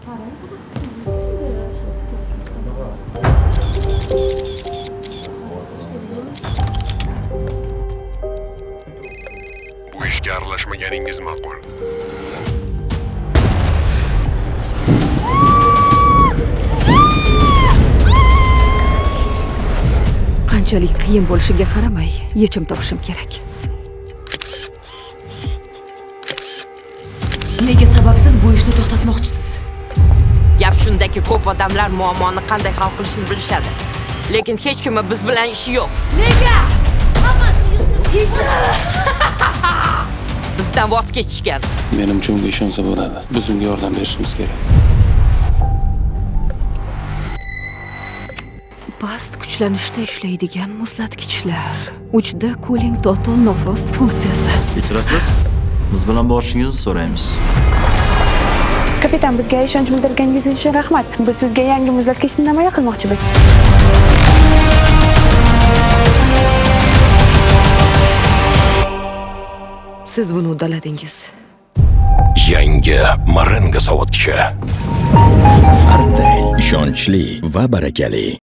Bu ishga aralashmaganingiz ma'qul. Qanchalik qiyin bo'lishiga qaramay, yechim topishim kerak. Nega sababsiz bu ishni to'xtatmoqchisiz? Gap shundaki, ko'p odamlar muammoni qanday hal qilishni bilishadi. Lekin hech kimni biz bilan ishi yo'q. Nega? Bizdan voz kechishgan. Menimcha, unga ishonsa bo'ladi. Biz unga yordam berishimiz kerak. Past kuchlanishda ishlaydigan muzlatgichlar. 3D Cooling Total No Frost funksiyasi. Kechirasiz, biz bilan borishingizni so'raymiz. Kapitan, bizga ishonch bildirganingiz uchun rahmat. Biz sizga yangi muzlatgichni namoyon qilmoqchimiz. Siz buni uddaladingiz. Yangi Marengo sovutgichi. Artel ishonchli va barakali.